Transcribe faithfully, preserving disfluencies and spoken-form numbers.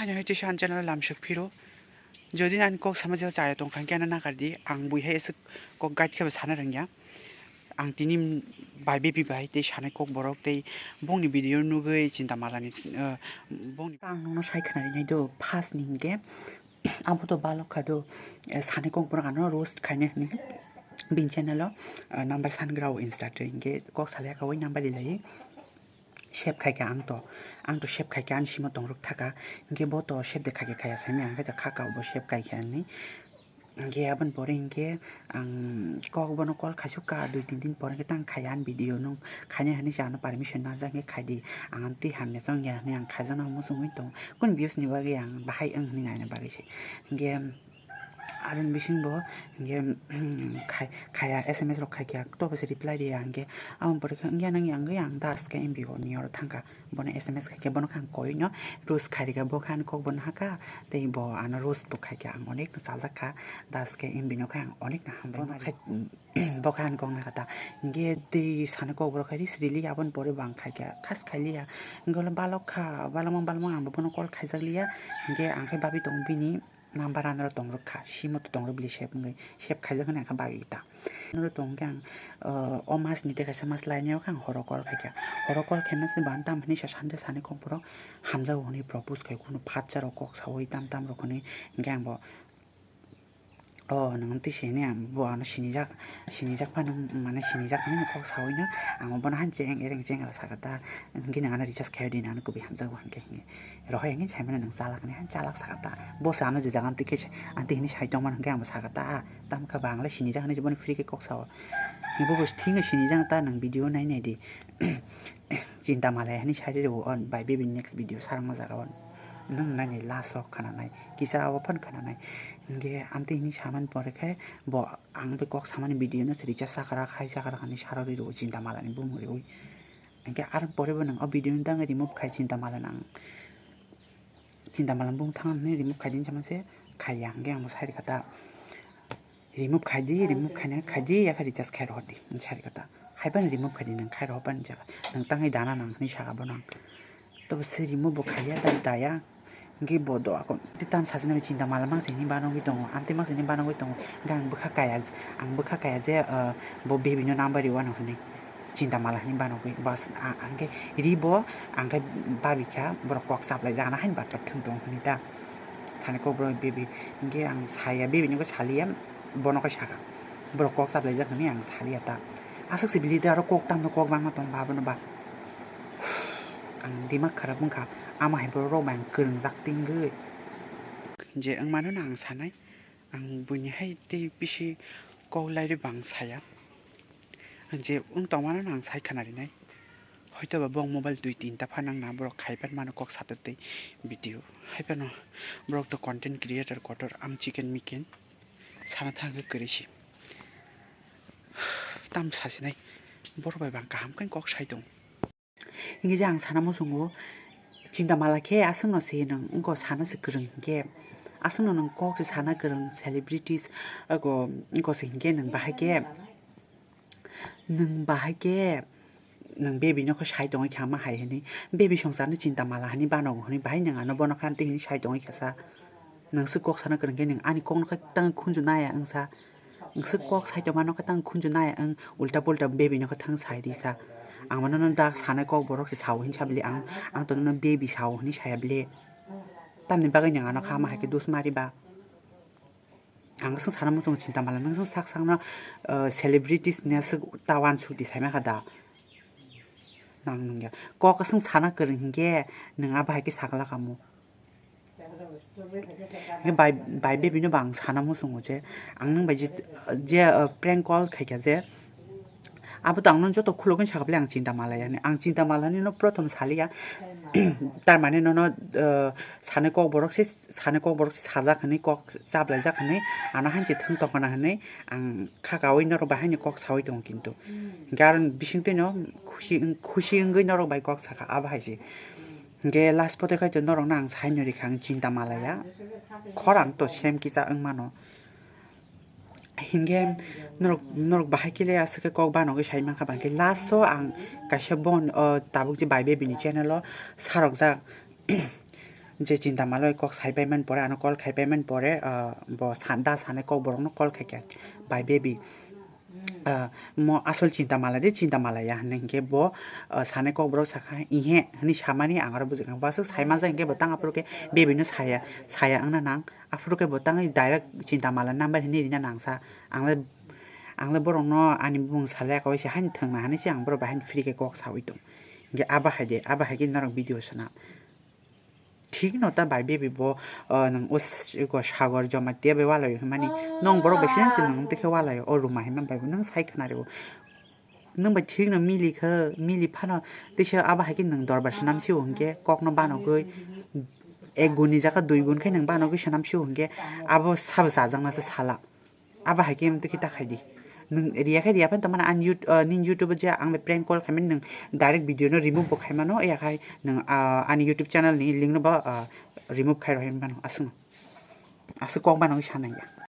Hai tei san channel lamsok phiro. Jodi ani kok sama jora chaya tong kha, khe ano nakar di. Ang bui hai aswk kok guide khe bo sana rwngya. Ang tini bai baby bai tei sanai kok borok tei bongni video nugwi chinta malani, eh, bongni. Ang nokno sai khna rinai do, first ni hinkhe abo to balok kha do, eh, sanai kok borok ano roast khaina hinwi bini channel o, eh, number sangra o Insta twi hinkhe kok salai kha oi number rilai. Save khai kha ang to, ang to save khai kha, ani simo tong rwk thaka, hinkhe bo to save de khai kha khaya saimaya, ang khe to kha ka bo save khai kha hinwi. Hinkhe aboni pore hinkhe ang kok bono call khaisuk ka, dui tin din pore hinkhe tang khaya ani video nung khaina hinwi se ano permission narwkjak hinkhe khai di, ang twi hamya chong ya hinwi ang khaijakna muchungwi tongo, kunu views ni bagwi ang bahai wng hinwi naina bagwi se. Hinkhe Aroni bisingo hinkhe, khai, khaya S M S rok khai kha, to bo se reply riya hinkhe, aboni pore khe wngya nang yang yang das khe M B o ni oro thangkha, bono S M S khai khe bono khe ang koi no roast khai rikha, bo khe ani kok bo nahakha, tei bo ano roast bo khai kha, ang onek no chaljak kha, das khe M B no khe ang onek no hambai no khai, bo khe ani kok nahakha ta, hinkhe tei sani kok borok khai ri srili aboni pore bo ang khai kha, khas khai liya, hinkhe balok kha, balokma balokma ang bo bono call khaijak liya, hinkhe ang khe babi tongo bini. Number anoro tong rwkha, simo to tong rw bili save wngwi, save khaijak hwnwi ang kha bagwi ta. Anoro tong khe ang, o, o mas ni tei kaisa mas lainai o khe ang horo call khaikha. Horo call khaima se bo ang tamo hinwi sa sande sani kok borok hamjago hwnwi propose khai kunu phatsa rok kok saui tam tam rok hwnwi hinkhe ang bo, o, nwng twi sini ang bo ano sinijak, sinijak phano mane sinijak hwnwi kok saui no ang bono han cheng ereng cheng aro sakha ta hinkhe nwng ano recharge khai di nang kubui hamjago hinkhe hinkhe. Rohor hwnwi sai mano nwng chalak hwnwi, han chalak sakha ta. Bo se ano je jaga amtwi khe se, amtwi hwnwi sai tongmani hwnkhe ang bo sakha ta. Tamo khe ba ang le sinijak hwnwi se bono free khe kok sao. Bo bo thik no sinijak ta nwng video nai nai di. Chinta malai hwnwi sai rw o bai baby next video sarang o jaga o. Nwng nai nai last o khana nai. Kisa o phano khana nai. Hwnkhe amtwi hwnwi samani pore khe bo ang bai kok samani video no se recharge sakha rak hai sakha rak hwnwi sarw rw o chinta malani bumung rw oi. Hwnkhe ar pore bo nwng o video ni tangwi remove khai chinta mala nang. Chinta mala bung thang hwnwi remove khai di hinwi sama se khaiya. Hwnkhe ang bo sai rwkha ta. Remove khai di, remove khaina khai di, yakhe recharge khai rohor di hinwi sai rwkha ta. Hai phano remove khai di nwng khai rohor phano jaga. Nwng tangwi dana nang hwnwi saka bono ang. Tobo se remove bo khaiya da daya. Hwnkhe bo do ako tei tam sajina bai chinta mala mangsa hinwi banogwi tongo, amtwi mangsa hinwi banogwi tongo. Hwnkhe ang bwkha kaya, ang bwkha kaya je, ah, bo baby no number rw ano hinwi chinta mala hinwi banogwi. Bas, a-, ang khe ri bo, ang khe babi kha, borok kok chaplai jak na haino bathor thwng tongo hinwi ta. Sani kok borok baby, hwnkhe ang saya baby no khe saliya, bono khe saka, borok kok chaplai jak hinwi ang saliya ta. Aswk se bili de aro kok tamo kok bangma tongo ba bono ba. Ang dimak kharap wngkha, ama hai borok rok bai ang kwrwngjak tingwi. Je wngmano no ang sanai, ang buini hai tei bisi kok lairwi bo ang saya. Je wng tongmano no ang sai khwna rinai. Hoito ba bo ang mobile dui tinta pha nang na borok khai pan mano kok satok tei video. Hai phano borok to content creator kotor ang chicken micken sana thang khe kwrwi si. Tam sasinai borok bai bo ang kaham khe kok sai tongo. Hingke je ang sana muchungo, chinta mala khe aswkno se nwng wngkha sana se kwrwng hinkhe, aswkno nwng kok se sana kwrwng celebrities, abo wngkha se hinkhe nwng bahai khe, nwng bahai khe, nwng baby no khe sai tongwi kha ma hai hinwi, baby songcharno chinta mala hinwi banogo hinwi bahai nwng ano bono kha tei hinwi sai tongwi kha sa. Nwng se kok sana kwrwng khe nwng ani kokno khe tang khunju naya wngsa. Nwng se kok sai tongma no khe tang khunju naya wng ulta pulta baby no khe thang sai risa. Ang mano no dak sanai kok borok se sao hinwi sa bile ang, ang to nono baby sao hinwi saya bile. Tamni bagwi nwng ano kha ma hai khe dus mari ba. Ang swng sana muchung chinta mala nwng swng sak sakno, eh, celebrities ni aswk ta wansuk di sai ma kha da. Nang nungya. Kok swng sana kwrwng hinkhe nwng abo hai khe sakla kamo. Bai, bai baby no bo ang sana muchungo je, ang nwng bai je, je, uh, prank call khaikha je, abo to ang no joto khulogwi sakha bole ang chinta malaya hinwi. Ang chinta malani no prothom saliya. Tar mane nono, uh, sanai kok borok se, sanai kok borok se sajak hinwi kok chaplaijak hinwi ano hanchi thwng tongkha na hinwi ang kha kaui norok bai haino kok saui tongo kintu. Hinkhe aro bisingtwi no khusi, khusi wngwi norok bai kok sakha abo hai se. Hinkhe last pote khai to norokno ang saino rikha, ang chinta malaya. Khorang to same kisa wng mano. Hinkhe norok, norok bahai khe le aswk khe kok banogwi sai mankha, bangkhe last o ang kaisa bon, o tabuk je bai baby ni channel o sarokjak. Je Chinta Mala bai kok sai pai man pore, ano call khai pai man pore, ah, bo san-, da sanai kok borok no call khai kha, "Bhai baby, ah, mo asol Chinta Mala de, Chinta Mala ya," hinwi hinkhe bo, ah, sanai kok borok sakha, "Ihe," hinwi samani ang aro bujikha. Bo aswk sai manjak hinkhe bo tang aphuru khe baby no saya, saya wngna nang. Aphuru khe bo tangwi direct Chinta Mala number hinwi rina nangsa. Ang le, ang le borok no ani bumung salai kha, oise haino thwngna hinwi se ang borok bai haino free khe kok sawi tong. Hinkhe abo hai de, abo hai khe norok video swnam. Thik no ta bai baby bo, ah, nwng o s-, o Sagar Jamatia bai walai o hinmani. Nwng borok bai sinang se nwng tei khe walai o, o Ruma hinma bai bo nwng sai khna rw o. Nwng bai thik no mili kha, mili phano teisa abo hai khe nwng dorbar swnam se o hinkhe kok no banogwi ek gun ni jaga dui gun khe nwng banogwi swnam se o hinkhe abo sabo chajakna se sala. Abo hai khe amtwi khe ta khai di. Nwng riya khe riya phano tamani ani Yout-, ah, nini YouTube o je ang bai prank call khaimani nwng direct video no remove bo khaimano, ya khai nwng, ah, ani YouTube channel ni link no bo, ah, remove khai rw hinmano aswkno. Aswk kok banogwi sanai ya.